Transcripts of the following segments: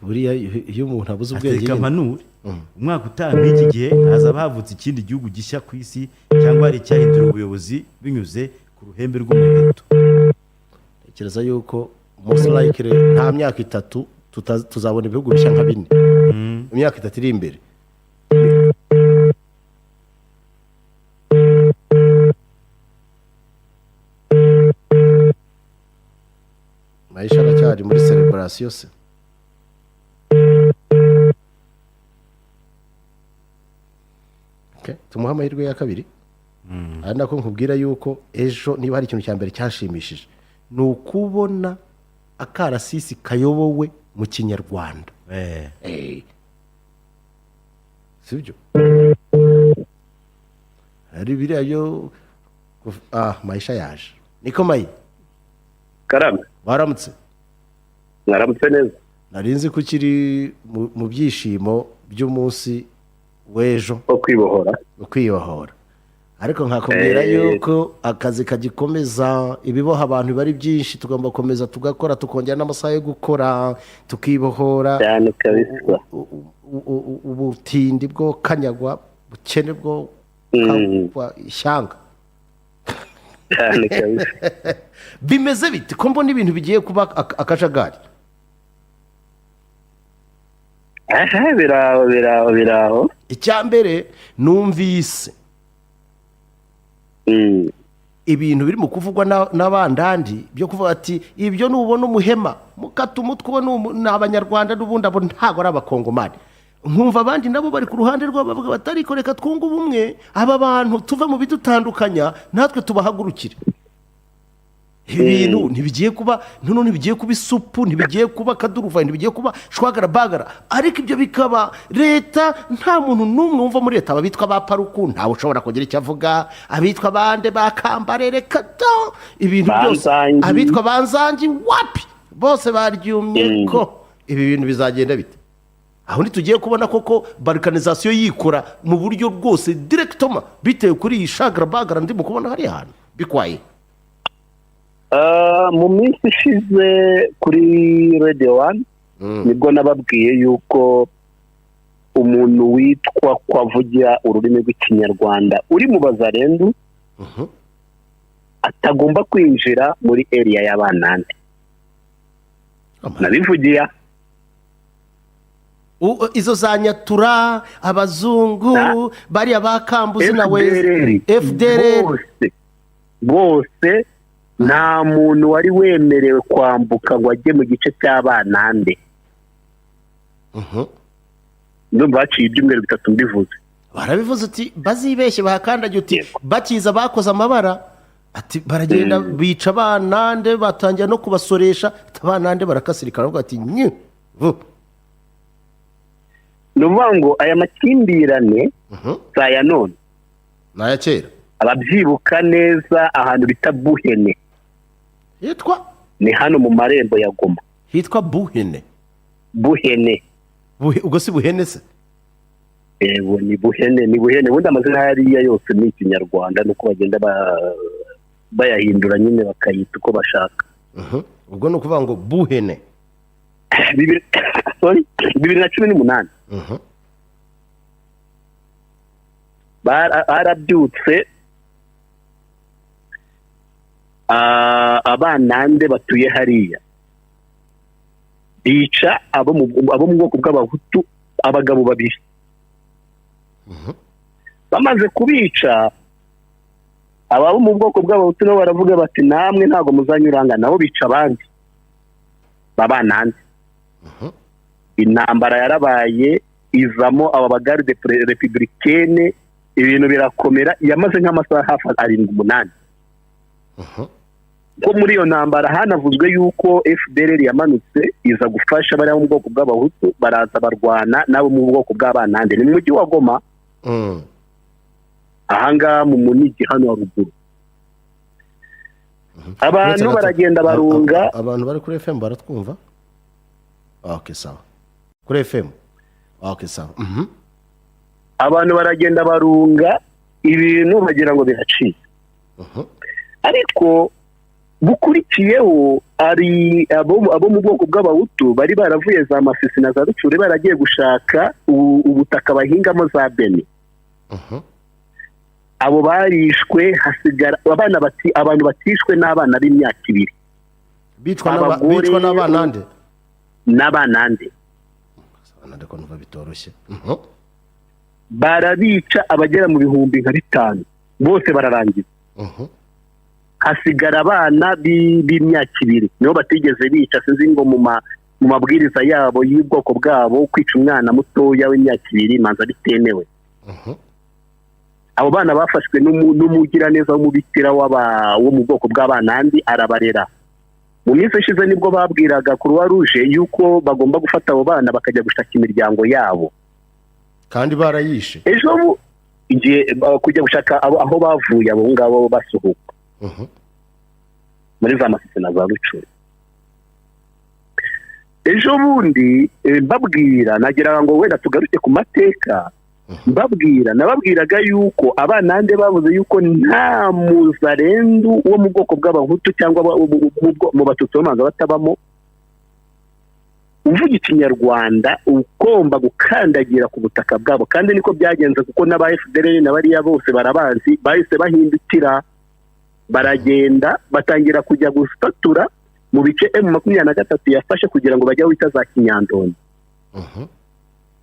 Buriya iyo umuntu abuze ubwenge Ateka nyine. Mpanure umwaka utaha nk'iki gihe hazaba havutse ikindi gihugu gishya ku isi, cyangwa hari icyahindura ubuyobozi binyuze ku ruhembe rw'umuheto. Tekereza yuko most likely nta myaka 3 tuzabona ibihugu bishya nka bine mu myaka 3 iri imbere. Maisha aracyari muri celebration se? Okay, tumuhe amahirwe ya kabiri. Ari nako nkubwira yuko ejo niba hari ikintu cya mbere cyashimishije ni ukubona akarasisi kayobowe mu Kinyarwanda. Sibyo? Hari biriya yo Maisha yaje. Niko Mayi? Karame. Waramutse? Mwaramutse neza. Nari nzi ko ukiri mu byishimo by'umunsi w'ejo wo kwibohora. Kwibohora, ariko nkakubwira yuko akazi kagikomeza, ibiboha abantu biba ari byinshi, tugomba gukomeza tugakora, tukongera n'amasaha yo gukora, tukibohora. Cyane kabisa. Ubutindi bwo kanyagwa, bukene bwo kagwa ishyanga. Cyane kabisa. Bimeze bite ko mbona ibintu bigiye kuba akajagari? Aha, biraho, biraho, biraho. Icya mbere numvise ibintu biri mu kuvugwa n'abandandi byo kuvuga ati ibyo nubona umuhema mukata umutwe uwo ni Abanyarwanda, n'ubundi abo ntabwo ari Abakongomani. Nkumva abandi nabo bari ku ruhande rwabo bavuga bati ariko reka twunge ubumwe, aba bantu tuve mu bidutandukanya, natwe tubahagurukire. Ibi bintu ntibigiye kuba noneho, ntibigiye kuba isupu, ntibigiye kuba akaduruvayi, ntibigiye kuba shwagara bagara. Ariko ibyo bikaba leta nta muntu n'umwe wumva muri leta. Abitwa ba Paruku ntawe ushobora kugira icyo avuga, abitwa bande ba Kambare, reka da, ibintu byose. Banzangi. Abitwa Banzangi wapi, bose baryumye. Ko ibi bintu bizagenda bite? Aho ntitugiye kubona koko balkanisation yikora mu buryo rwose directement bitewe kuri iyi shagara bagara ndimo kubona hariya hantu bikwaye? Mu minsi ishize kuri Radio One nibwo nababwiye yuko umuntu witwa ko avugira ururimi rw'Ikinyarwanda uri mu Bazarendu atagomba kwinjira muri area y'Abanande. Nabivugiye. Izo za Nyatura, abazungu bariya ba Kambuzi na we. FDLR. FDLR. Bose bose, nta muntu wari wemerewe kwambuka ngo ajye mu gice cy'Abanande. Ndumva haciye ibyumweru 3 mbivuze. Barabivuze uti bazibeshye bahakandagira, uti Yego. bakiza bakoze amabara, ati baragenda bica Abanande, batangira no kubasoresha, ati Abanande barakasirikara baravuga ati nyi vu. Ni ukuvuga ngo aya makimbirane si aya none. Ni aya kera. Ababyibuka neza, ahantu bita Buhene. Hitwa? Ni hano mu marembo ya Goma. Hitwa Buhene? Buhene. Ubwo si Buhene se? Yego, ni Buhene, ni Buhene. Ubundi amazina hariya yose ni Ikinyarwanda, nuko bagenda bayahindura nyine bakayita uko bashaka. Ubwo ni ukuvuga ngo Buhene. Bibiri, sorry, 2018 barabyutse, Abanande batuye hariya bica abo mu bwoko bw'Abahutu, abagabo babiri. Bamaze kubica, ababo mu bwoko bw'Abahutu nabo baravuga bati namwe ntabwo muzanyuranga, nabo bica abandi b'Abanande. Intambara yarabaye, ivamo aba bagarde républicaine, ibintu birakomera, yamaze nk'amasaha hafi 7, 8. Ko muri iyo ntambara hanavuzwe yuko FDLR yamanutse iza gufasha bariya bo mu bwoko bw'Abahutu, baraza barwana n'abo mu bwoko bw'Abanande. Ni mu mujyi wa Goma, ahangaha mu Munigi hano haruguru. Abantu Uretse gato, baragenda barunga. Abantu bari kuri FM baratwumva? Ok, sawa, kuri FM, ok, sawa. Abantu baragenda barunga ibintu bagira ngo biracika, ariko Bukurikiyeho ari abo mu bwoko bw'Abahutu bari baravuye za Masisi na za Rucure, baragiye gushaka ubutaka bahingamo za Beni. Abo barishwe, hasigara abana bati abantu batishwe n'abana b'imyaka 2. Bicwa Abagore- bicwa n'Abanande? N'Abanande. Abanande ko numva bitoroshye. Barabica, abagera mu 5000 bose bararangiza. Hasigara abana b'imyaka 2, nibo batigeze bica. Sinzi ngo mu mabwiriza yabo y'ubwoko bwabo, kwica umwana mutoya w'imyaka 2 manza bitemewe. Abo bana bafashwe n'umugiraneza w'umubikira wo mu bwoko bw'Abanandi, arabarera. Mu minsi ishize nibwo babwiraga Croix Rouge yuko bagomba gufata abo bana bakajya gushaka imiryango yabo. Kandi barayishe. Ejo igihe kujya gushaka aho bavuye, abo ngabo basuhuka muri za Masisi na za Rucuru. Ejo bundi mbabwira, nagira ngo wenda tugaruke ku mateka, mbabwira, nababwiraga yuko Abanande bavuze yuko nta muzarendu wo mu bwoko bw'Abahutu cyangwa mu Batutsi bamanza batabamo uvuga Ikinyarwanda ugomba gukandagira ku butaka bwabo. Kandi niko byagenze, kuko n'aba FDLR na bariya bose barabazi, bahise bahindukira baragenda, batangira kujya gusatura mu bice M23 yafashe kugira ngo bajye aho bita za Kinyandondo,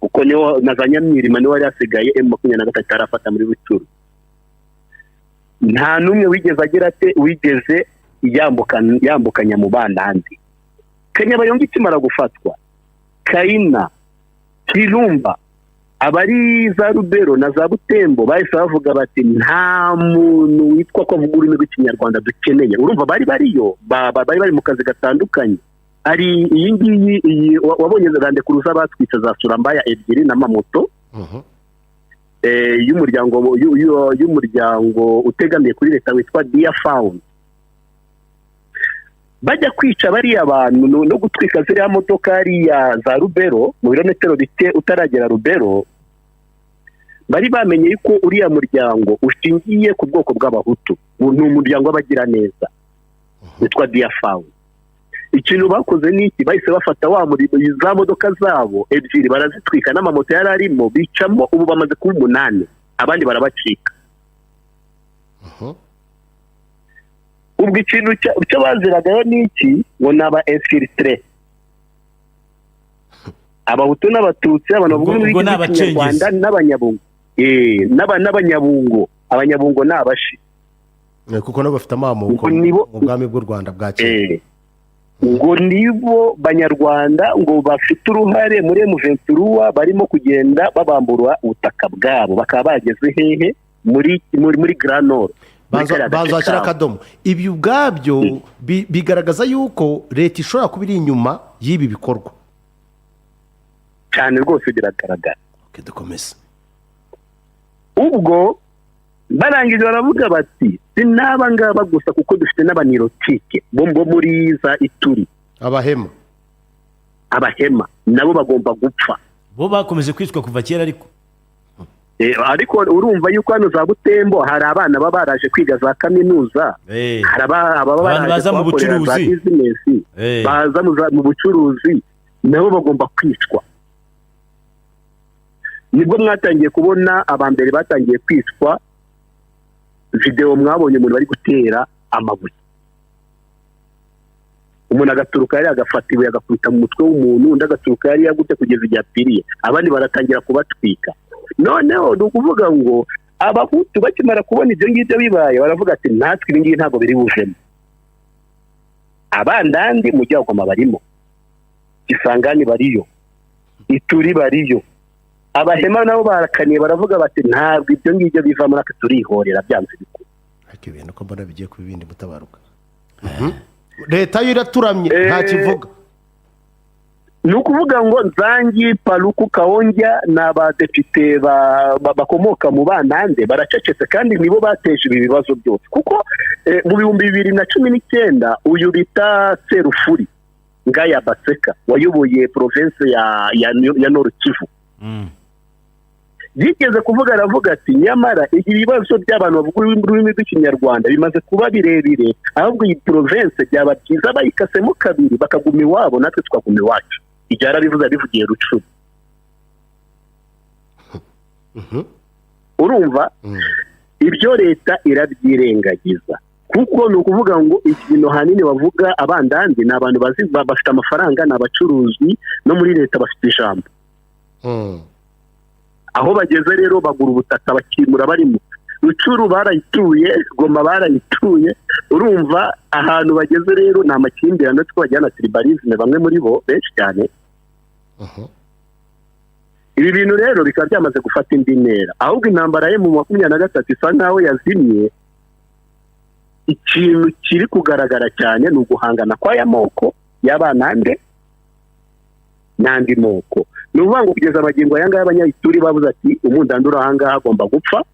kuko niho na za Nyamwirima niho yari hasigaye M23 itarafata muri Rucuru. Nta n'umwe wigeze agira ate, wigeze yambukanya mu Banandi. Kanyabayonga ikimara gufatwa, Kayina, Kirumba, abari za Rubero na za Butembo bahise bavuga bati: "Nta muntu witwa ko avuga ururimi rw'Ikinyarwanda dukeneye." Urumva bari bariyo, bari bari mu kazi gatandukanye. Hari iyi ngiyi, iyi wabonye Land Cruiser batwitse za Surambaya ebyiri n'amamoto y'umuryango utegamiye kuri leta witwa Dear Fund. Bajya kwica bariya bantu no gutwika ziriya modoka hariya za Rubero, mu birometero bike utaragera Rubero, bari bamenye yuko uriya muryango ushingiye ku bwoko bw'Abahutu. Ni umuryango w'abagiraneza witwa Dear Fund. Ikintu bakoze ni iki? Bahise bafata wa muri za modoka zabo ebyiri, barazitwika n'amamoto yari arimo, bicamo ubu bamaze kuba umunani, abandi barabacika. Ubwo ikintu cyo baziragayo ni iki? Ngo ni aba infiltrés, Abahutu n'Abatutsi, abantu bavuga Ubwo ururimi ni rw'Ikinyarwanda Abacengezi. n'Abanyabungo. N'Abanyabungo. Abanyabungo ni Abashi. Kuko nabo bafite amamuko Ubwo nibo- mu bwami bw'u Rwanda bwa kera. Ngo nibo Banyarwanda ngo bafite uruhare muri M23, barimo kugenda babambura ubutaka bwabo, bakaba bageze hehe? Muri Grand Nord, muri kariya gace Banza washyira kabo. akadomo. Ibi ubwabyo bigaragaza yuko leta ishobora kuba iri inyuma y'ibi bikorwa. Cyane rwose, biragaragara. Okay, dukomeze. Ubwo barangije baravuga bati: "Si n'aba ngaba gusa, kuko dufite n'Abanirotike bo muri za Ituri." Abahema. Abahema nabo bagomba gupfa. Bo bakomeje kwicwa kuva kera ariko. Ariko urumva yuko hano za Butembo hari abana baba baraje kwiga za kaminuza, hari ababa Abantu baraje baza mu kuhakorera za bucuruzi. bizinesi, baza mu bucuruzi, nabo bagomba kwicwa. Nibwo mwatangiye kubona abambere batangiye kwicwa, videwo mwabonye umuntu bari gutera amabuye, umuntu agaturuka hariya agafata ibuye agakubita mu mutwe w'umuntu, undi agaturuka hariya gutya kugeza igihe apfiriye, abandi baratangira kubatwika. Noneho ni ukuvuga ngo Abahutu bakimara kubona ibyo ngibyo bibaye, baravuga ati: "Natwe ibi ngibi ntabwo biri buvemo." Abandandi mu gihe Goma barimo, Kisangani bariyo, Ituri bariyo, Abahema nabo barakaniye, baravuga bati: "Ntabwo ibyo ngibyo bivamo, natwe turihorera byanze bikunze." Ariko ibintu ko mbona bigiye kuba ibindi, mutabaruka, leta yo iraturamye, nta kivuga. Ni ukuvuga ngo Nzangi Paluku Kawongya ni abadepite bakomoka mu Banande, baracecetse, kandi nibo bateje ibi bibazo byose, kuko mu 2019 uyu bita Serufuri Ngaya Baseka wayoboye province ya Nord Kivu. Yigeze kuvuga, aravuga ati: "Nyamara ibibazo by'abantu bavuga ururimi rw'Ikinyarwanda bimaze kuba birebire, ahubwo iyi province byaba byiza bayikasemo kabiri, bakaguma iwabo, natwe tukaguma iwacu." Ibyo yarabivuze, yabivugiye Rutshuru. Urumva, ibyo leta irabyirengagiza, kuko ni ukuvuga ngo ikintu hanini bavuga, abandandi ni abantu bazi, bafite amafaranga, ni abacuruzi, no muri leta bafite ijambo. Aho bageze rero bagura ubutaka, bakimura barimo. Rutshuru barayituye, Goma barayituye. Urumva ahantu bageze rero ni amakimbirane, twajyana na tribalisme, bamwe muri bo, benshi cyane. Ibi bintu rero bikaba byamaze gufata indi ntera, ahubwo intambara ye mu 23 isa nkaho yazimye. Ikintu kiri kugaragara cyane ni uguhangana kw'aya moko y'abanande n'andi moko. Ni ukuvuga ngo kugeza amagingo aya ngaya, Abanyayituri babuze ati: "Umundandi uri aha ngaha agomba gupfa."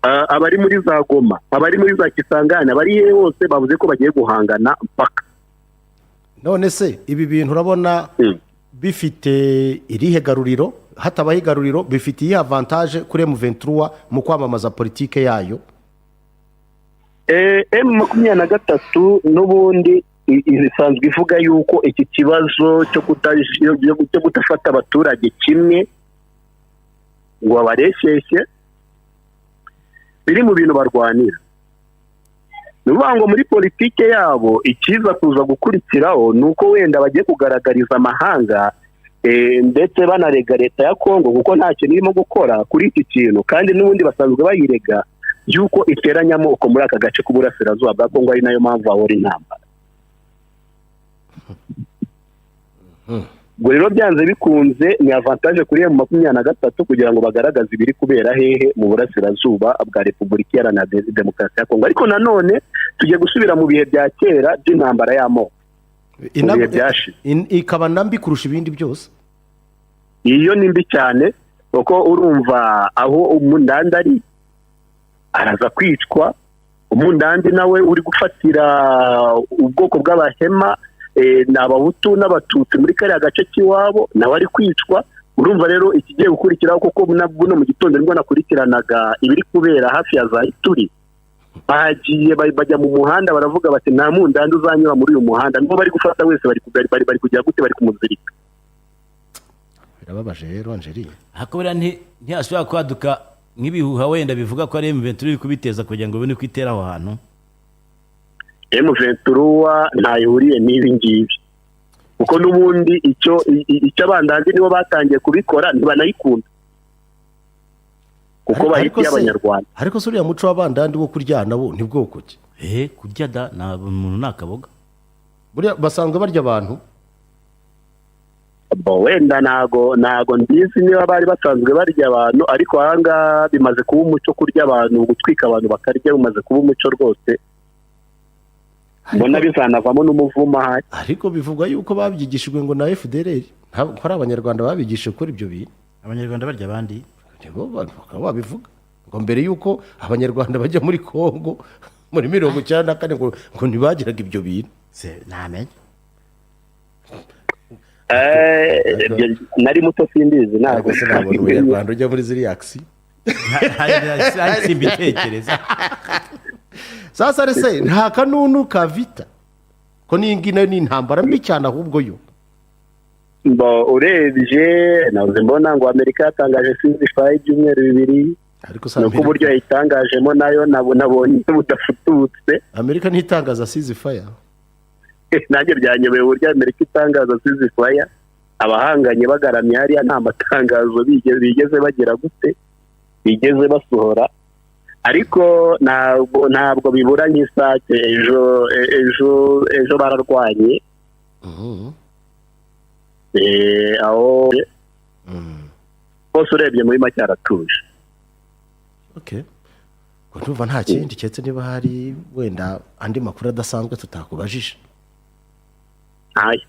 Abari muri za Goma, abari muri za Kisangani, abari hehe hose, bavuze ko bagiye guhangana mpaka. None se ibi bintu urabona bifite irihe garuriro? Hatabaho igaruriro, bifite iyihe avantage kuri M23 mu kwamamaza politike yayo? M23 n'ubundi isanzwe ivuga yuko iki kibazo cyo kudafata abaturage kimwe ngo babareshyeshye biri mu bintu barwanira. Ni ukuvuga ngo muri politike yabo, ikiza kuza gukurikiraho ni uko wenda bagiye kugaragariza amahanga, ndetse banarega leta ya Kongo, kuko nta kintu irimo gukora kuri iki kintu, kandi n'ubundi basanzwe bayirega yuko iteranya amoko muri aka gace k'uburasirazuba bwa Kongo, ari nayo mpamvu hahora intambara. Ubwo rero byanze bikunze ni avantage kuri M23 kugira ngo bagaragaze ibiri kubera hehe mu burasirazuba bwa Repubulika Iharanira Demokarasi ya Kongo. Ariko nanone tugiye gusubira mu bihe bya kera by'intambara y'amoko, mu bihe byashize. Ikaba na mbi kurusha ibindi byose. Iyo ni mbi cyane, kuko urumva aho umundandi ari araza kwicwa. Umundandi nawe uri gufatira ubwoko bw'Abahema, ni Abahutu n'Abatutsi muri kariya gace k'iwabo, nawe ari kwicwa. Urumva rero ikigiye gukurikiraho, kuko buno mu gitondo nibwo nakurikiranaga ibiri kubera hafi ya za Ituri, bagiye bajya mu muhanda, baravuga bati: "Nta mundandi uzanyura muri uyu muhanda." Nibo bari gufata wese, bari kugira gute? Bari kumuzirika. Birababaje rero, Angeline. Ariko buriya ntihashobora kwaduka nk'ibihuha wenda bivuga ko ari M23 iri kubiteza kugira ngo ibone ko itera aho hantu? M23 ntayihuriye n'ibi ngibi, kuko n'ubundi icyo abandandi nibo batangiye kubikora, ntibanayikunda kuko Ariko bahitiye Abanyarwanda. Ariko se uriya muco w'abandandi wo kuryana wo ni bwoko ki? Kurya da, nta umuntu ni akaboga. Buriya basanzwe barya abantu. Bo, wenda ntago mbizi niba bari basanzwe barya abantu, ariko aha ngaha bimaze kuba umuco kurya abantu, gutwika abantu bakarya bimaze kuba umuco rwose. Mbona bizanavamo n'umuvumo ahari. Ariko bivugwa yuko babyigishijwe ngo na FDLR, ntabwo ari Abanyarwanda babigishije gukora ibyo bintu. Abanyarwanda barya abandi? Nibo bakaba babivuga ngo mbere yuko Abanyarwanda bajya muri Kongo muri 94, ngo ntibagiraga ibyo bintu. Se ntamenya. Nari muto, simbizi ntabwo. Ariko sinabona Umunyarwanda ujya muri ziriya akisi. Simbitekereza. Sasa rese nta kanunu ka vita ko n'iyi ngiyi nayo ni intambara mbi cyane ahubwo yo. Bo, urebye nahoze mbona ngo Amerika yatangaje ceasefire y'ibyumweru 2. Ariko si Ni uko uburyo yayitangajemo nayo nabonye budafututse. Amerika ntitangaza ceasefire. Nanjye byanyobeye uburyo Amerika itangaza ceasefire abahanganye bagaramye hariya, nta matangazo bigeze bagira gute, bigeze basohora. Ariko ntabwo bibura nk'isake, ejo bararwanye. Aho hose urebye muri make haratuje. Okay, ngo ndumva nta kindi, keretse niba hari wenda andi makuru adasanzwe tutakubajije. Ntayo.